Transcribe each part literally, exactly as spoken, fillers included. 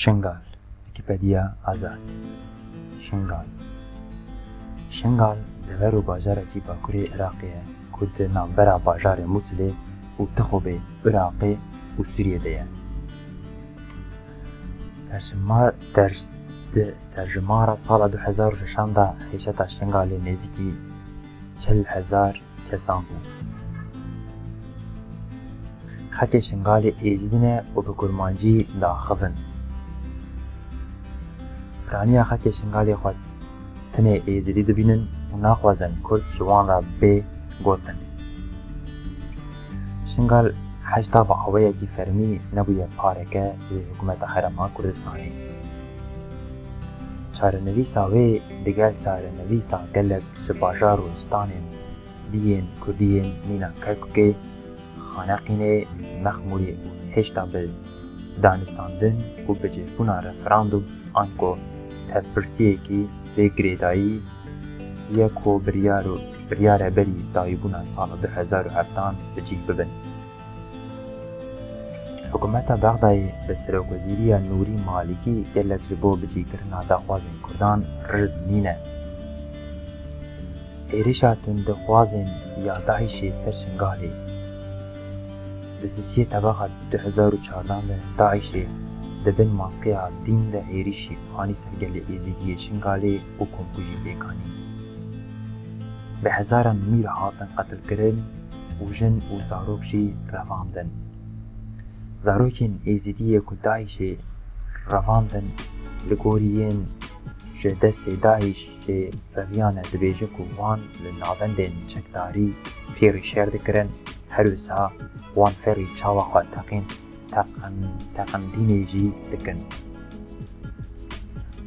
Şingal, Wikipedia, Azad. Şingal. Şingal dever û bajarekî bakurê Iraqê ye ku di navbera bajarê Mûsilê û Tixobê Iraqê û Sûriyê de ye. Serjima-, serj-, di serjimara sala du hezar û şeşan de hêşeta Şingalê nêzîkî çil hezar kesan bû. Xelkê Şingalê Êzidî ne û bi kurmancî diaxivin. Piraniya xelkê Şingalê xwe tenê Êzidî dibînin û naxwazin Kurd ji wan re bê gotin. Şingal heta bi awayekî fermî nebûye pareke ji hikûmeta Herêma Kurdistanê. Çarenivîsa wê digel çarenivîsa gelek ji bajar û stranên dî yên kurdî yên mîna Kerkûkê, Xaneqînê, Mexmûrê û hêşta bi danûstandin û bicihbûna referandûm ango tevpirsiyekî vê girêdayî ye ku biryar û biryare berî dayîbûna sala du hezar û heftan bi cî bibin. Hikûmeta Bexdayê bi serokwezîriya Nûrî Malîkî gelek ji bo bicîkirina daxwazên Kurdan rind nîne. Êrişa tundexwazên ya DAIŞê ser Şingalê. Di sisiyê Tebaxa du hezar û çardan de DAIŞê di bin maskeya dîn de êrişî anî ser gelê Êzidiyê Şingalê û komkujî pêk anî. Bi hezaran mîr hatin qetilkirin û jin û zarok jî revandin. Zarokên Êzidiyê ku DAIŞê revandin, li gorî yên ji destê DAIŞê reviyane dibêjin ku wan li navendên çekdarî fêrî şer dikirin, her wisa wan fêrî çawa xwe teqîn, teqin-, teqindînê jî dikin.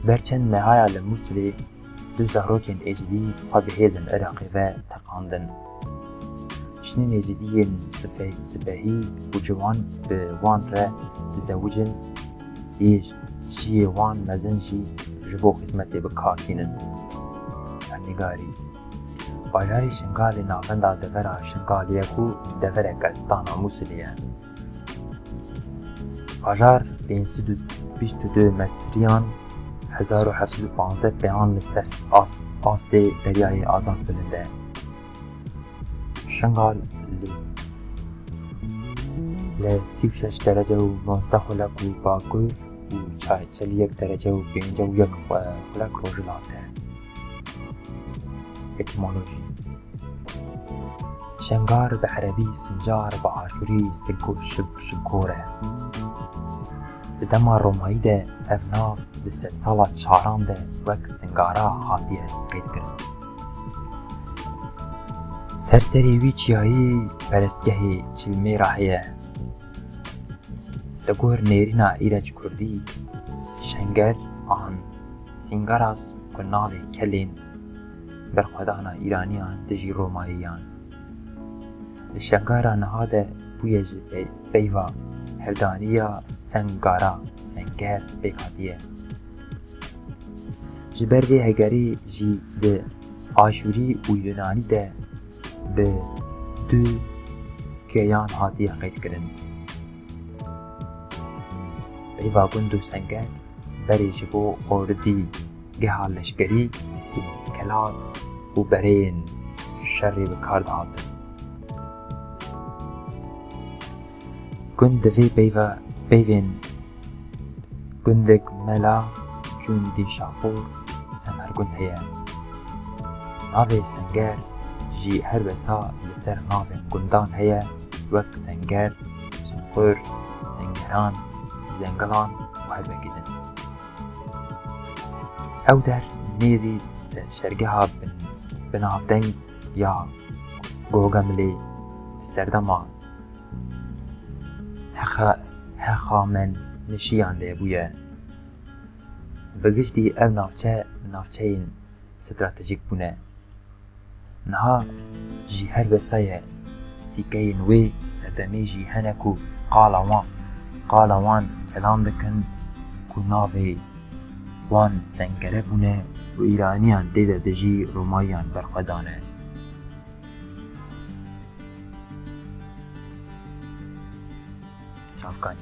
Ber çend mehaya li Mûsilê du zarokên Êzidî xwe bi hêzên Iraqê ve teqandin. Jinên Êzidiyên sife-, sipehî û ciwan bi wan re dizewicin, yê cihê wan mezin jî ji bo xizmetê bi kar tînin. Nigarî. Bajarê Şingalê navenda devera Şingalê ye ku devereke stana Mûsilê ye. Bajar pênc sed û bîst û du metriyan, hezar û heft sed û panzdeh pêhan li ser ast-, astê Deryayê Azad bilind e. Şingal li, li sî û şeş derece û nozdeh xulek û bakur û çay-, çel û yek derece û pêncî û yek xwe-, xulek rojhilat e. Etîmolojî. Şingar bi erebî Sincar, bi aşûrî Siggo-, Şig-, Şigor e. Di dema Romayî de ev nav di sedsala çaran de wek Singara hatiye qeydkirin. Ser serê wî çiyayî perestgehê Çilmêra heye. Li gor nêrîna îrec kurdî, Şenger an Singaras ku navê kelên berxwedana Îraniyan dijî Romayiyan. Di Şengara niha de bûye ji pey-, peyva hevdaniya Sengara, Senger pêk hatiye. Ji ber vê hegerî jî di Aşûrî û Yunanî de bi du keyan hatiye qeydkirin. Peyva gund û senger berê ji bo ordîgeha leşkerî û kelat û bereyên şerê bi kar dihatin. Gund di vê peyva, peyvên gundek Mela, Cûndî Şapor, Semergund heye. Navê Senger jî her wesa li ser navên gundan heye, wek Senger, Sunxur, Sengeran, Zengilan û her wekî din. Ew der nêzî se-, şergeha bin-, binavdeng ya Gogamilê di serdema Hexa-, Hexamenişiyan de bûye. Bi giştî ev navçe navçeyên stratejîk bûne. Niha jî her wesa ye sîkeyên wê serdemê jî hene ku qala wan, qala wan kelam dikin ku navê wan Sengere bûne û Îraniyan tê de dijî Romayiyan berxwe dane. Çavkanî.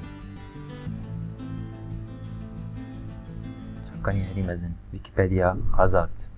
Kanî herî mezin, Wîkîpediya azad.